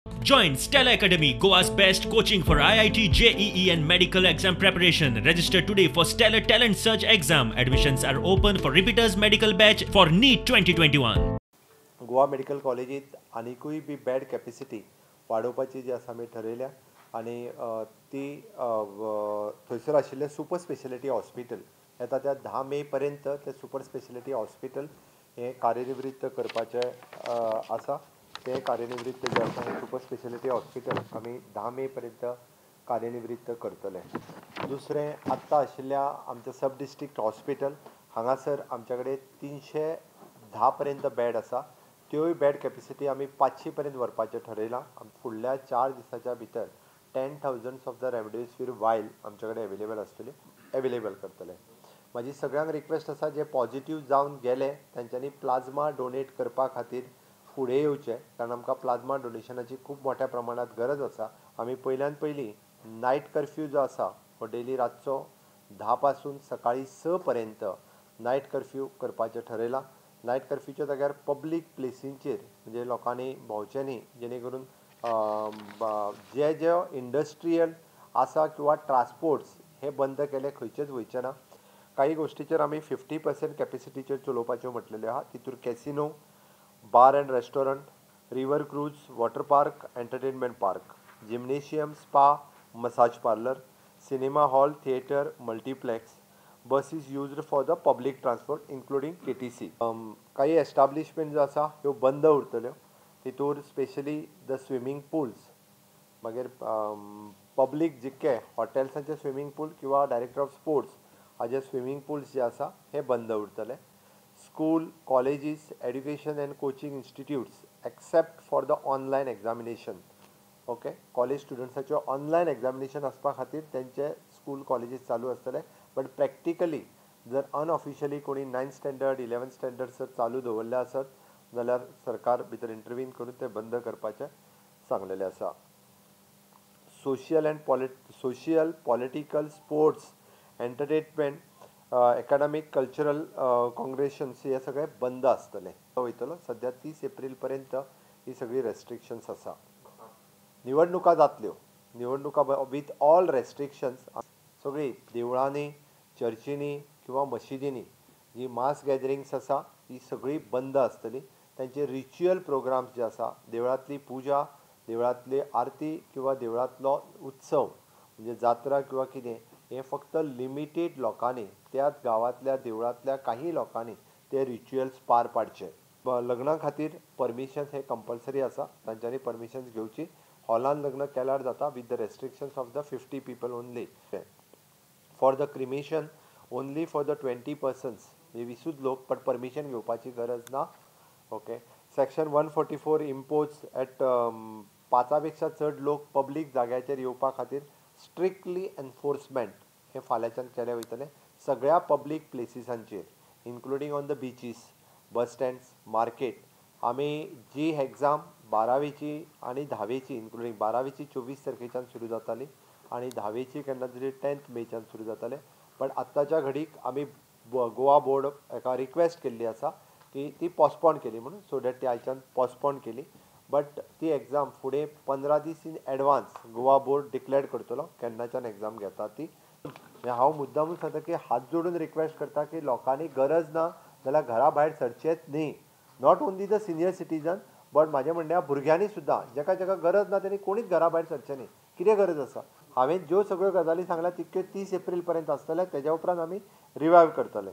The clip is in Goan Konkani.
Join Stella Academy, Goa's best coaching for IIT, JEE and medical exam preparation. Register today for Stellar Talent Search exam. Admissions are open for repeaters medical batch for NEET 2021. Goa medical कॉलेजीत आनिकूय बी बेड कॅपेसिटी वाडोवपाची जी आसा आमी ठरयल्या आनी ती थंयसर आशिल्लें सुपर स्पेशलिटी हॉस्पिटल येता त्या 10 मे पर्यंत तें सुपर स्पेशलिटी हॉस्पिटल हें कार्यनिवृत्त करपाचें आसा. तें कार्यनिवृत्त जें आसा हें सुपर स्पेशलिटी हॉस्पिटल आमी 10 मे पर्यंत कार्यनिवृत्त करतले. दुसरें आत्तां आशिल्ल्या आमच्या सब डिस्ट्रिक्ट हॉस्पिटल हांगासर आमच्या कडेन 310 पर्यंत बेड आसा. त्योय बेड कॅपेसिटी आमी 500 पर्यंत व्हरपाचें ठरयलां. फुडल्या 4 दिसाच्या भितर 10,000 ऑफ the remdesivir वायल आमच्या कडेन एवेलेबल आसतली, एवेलेबल करतले. म्हाजी सगळ्यांक रिक्वेस्ट आसा, जे पॉझिटीव जावन गेले तांच्यांनी प्लाझ्मा डोनेट करपा खातीर फुडें येवचें, कारण आमकां प्लाझ्मा डोनेशनाची खूब मोठ्या प्रमाणांत गरज आसा. आमी पयल्यान पयलीं नायट कर्फ्यू जो आसा हो डेली रातचो 10 पासून सकाळीं 6 पर्यंत नायट कर्फ्यू करपाचें ठरयलां. नायट कर्फ्यूच्या जाग्यार पब्लीक प्लेसींचेर म्हणजे लोकांनी भोंवचें न्ही, जेणे करून जे जे इंडस्ट्रियल आसा किंवा ट्रान्सपोर्ट्स हे बंद केले, खंयचेच वयचे ना. काही गोष्टीचेर आमी 50% कॅपेसिटीचेर चलोवपाच्यो म्हटलेल्यो आहा. तितूर casino, bar and restaurant, river cruise, water park, entertainment park, gymnasium, spa, massage parlour, cinema hall, theatre, multiplex, buses used for the public transport including KTC. काही एस्टाब्लिशमेंट जो आसा ह्यो बंद उरतल्यो. तितूर स्पेशली the swimming पुल्स, मागीर पब्लीक जितके हॉटेल्सांचे स्विमींग पूल किंवा डायरेक्टर ऑफ स्पोर्ट्स हाजे स्विमींग पुल्स जे आसा हे बंद उरतले. School, colleges, education and coaching institutes except for the online examination. Okay, college स्टुडंट्साच्यो online examination आसपा खातीर तेंचे स्कूल कॉलेजीस चालू आसतले, बट प्रॅक्टिकली जर अनऑफिशियली कोणी 9th standard 11th standard जर चालू दवरले आसत जाल्यार सरकार भितर इंटरवीन करून ते बंद करपाचें सांगलेलें आसा. Social and social, political, sports, entertainment, academic, cultural congregations हे सगळे बंद आसतले वयतलो. सद्या 30 एप्रील पर्यंत ही सगळी रेस्ट्रिक्शन्स आसा. निवडणुका जातल्यो, निवडणुका विथ ऑल रेस्ट्रिक्शन्स. सगळीं देवळांनी, चर्चींनी किंवा मशिदींनी जी मास गॅदरिंग्स आसा ही सगळी बंद आसतली. तांचे रिच्युअल प्रोग्राम्स जे आसा, देवळांतली पुजा, देवळांतली आरती किंवा देवळांतलो उत्सव म्हणजे जात्रा किंवा कितें, हें फक्त लिमिटेड लोकांनी, त्याच गांवांतल्या देवळांतल्या काही लोकांनी ते रिच्युअल्स पार पाडचे. लग्ना खातीर परमिशन्स हे कंपल्सरी आसा, तांच्यांनी परमिशन्स घेवची. हॉलान लग्न केल्यार जाता with the restrictions of the 50 people only. For the cremation only for the 20 persons, म्हणजे 20 लोक, बट परमिशन घेवपाची गरज ना. ओके, सेक्शन 144 इम्पोज एट 5 पेक्षा चड लोक पब्लीक जाग्याचेर येवपा खातीर स्ट्रिक्टली एनफोर्समेंट हें फाल्यांच्यान केलें वयतलें सगळ्या public प्लेसिसांचेर, including on the beaches, bus stands, market. आमी जी एग्जाम 12वेची आनी 10वेची इन्क्लुडींग 12वेची 24 तारखेच्यान सुरू जाताली आनी 10वेची केन्ना तरी 10 मेच्यान सुरू जाताले, बट आत्ताच्या घडीक आमी गोवा बोर्ड एका रिक्वेस्ट केल्ली आसा की ती पोस्टपोन केली म्हणून, सो that ती आयच्यान पोस्टपोन केली. बट ती एग्जाम फुडें 15 दीस in advance Goa board declare करतलो केन्नाच्यान एग्जाम घेता ती. हांव मुद्दामून सांगता की हात जोडून रिक्वेस्ट करता की लोकांनी गरज ना जाल्यार घरा भायर सरचेंच न्ही. Not only the senior citizen but म्हाजें म्हणणें भुरग्यांनी सुद्दां, जेका जेका गरज ना तेणी कोणीच घरा भायर सरचें न्ही. कितें गरज आसा? हांवें ज्यो सगळ्यो गजाली सांगल्या तितक्यो 30 एप्रील पर्यंत आसतले, तेज्या उपरांत आमी रिवायव करतले.